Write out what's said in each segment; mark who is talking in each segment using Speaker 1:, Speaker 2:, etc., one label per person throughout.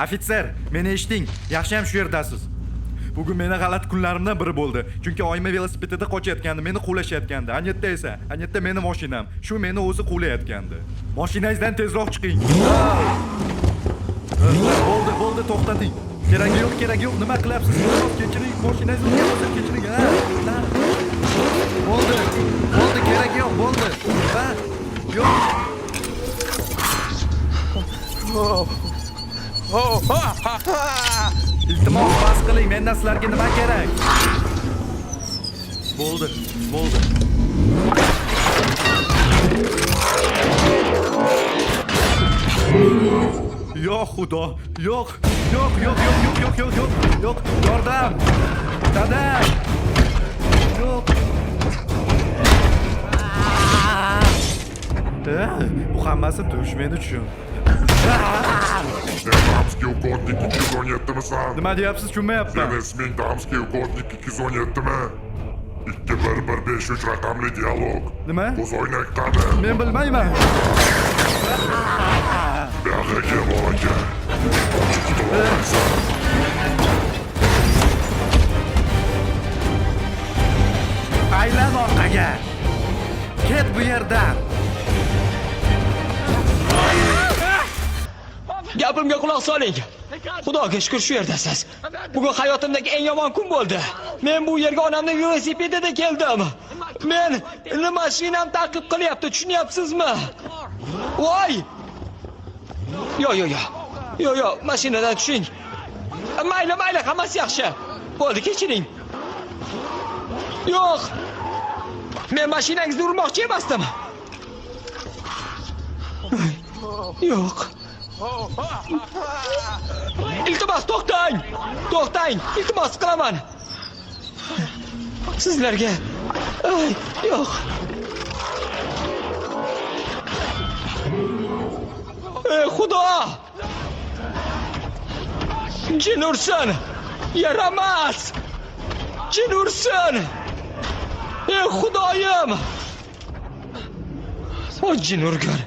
Speaker 1: Ofitser, meni eshiting. Yaxshi ham shu yerdasiz. Bugun meni g'alati kunlarimdan biri bo'ldi. Chunki oyim velosipedida qochayotgandi, meni quvlashayotgandi. Anyetda esa, anyetda meni mashinam. Shu meni o'zi quvlayotgandi. Mashinangizdan tezroq chiqing. Bo'ldi, bo'ldi, to'xtating. Keragi yo'q, keragi yo'q. Nima qilyapsiz? Iltimos kechiring, mashinangizni o'tkazib kechiring. Ha, ha. Bo'ldi. Bo'ldi, keragi yo'q, bo'ldi. Ha? Yo'q. Iltimos, bas qiling. Mendan sizlarga nima kerak? Bo'ldi, bo'ldi. Yo'q, xudo. Yo'q, yo'q, yo'q, yo'q, yo'q, yo'q, yo'q, yo'q, yo'q. Yordam. Dada. Yo'q. Bu hammasi tush men uchun.
Speaker 2: Sen Дамский угодник 217misan?
Speaker 1: Nima deyapsiz, tushunmayapman.
Speaker 2: Sen isming Дамский угодник 217mi? 21153 raqamli dialog.
Speaker 1: Nima?
Speaker 2: Ko'zoynak qani?
Speaker 1: Men bilmayman.
Speaker 2: Buyog'iga kel, bolaka. Qochib qutulolmaysan.
Speaker 1: Aylan orqaga. Ket bu yerdan.
Speaker 3: Gapimga quloq soling. Xudoga shukr shu yerdasiz. Bugun hayotimdagi eng yomon kun bo'ldi. Men bu yerga onamning velosipedida keldim. Men mashinam ta'qib qilyapti, tushunyapsizmi? Voy! Yo, yo, yo. Yo, yo, mashinadan tushing. Mayli, mayli, hammasi yaxshi. Bo'ldi, kechiring. Yo'q. Men mashinangizni urmoqchi emasdim. Yo'q. Iltimos, to'xtang. To'xtang, iltimos qilaman. Sizlarga. Ay, yo'q. Ey Xudo! Jin ursin! Yaramas! Jin ursin! Ey Xudoyim! O jin urgan.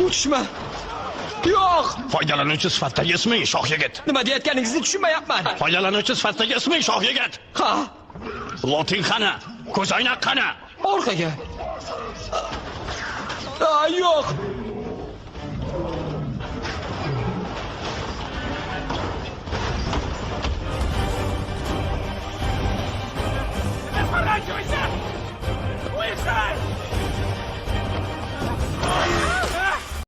Speaker 3: Uchma. Yo'q!
Speaker 4: Foydalanuvchi sifatidagi isming shoh yigit.
Speaker 3: Nima deyotganingizni tushunmayapman.
Speaker 4: Foydalanuvchi sifatidagi isming shoh yigit.
Speaker 3: Ha,
Speaker 4: Loting qani? Ko'zoynak qani?
Speaker 3: Orqaga. Yo'q.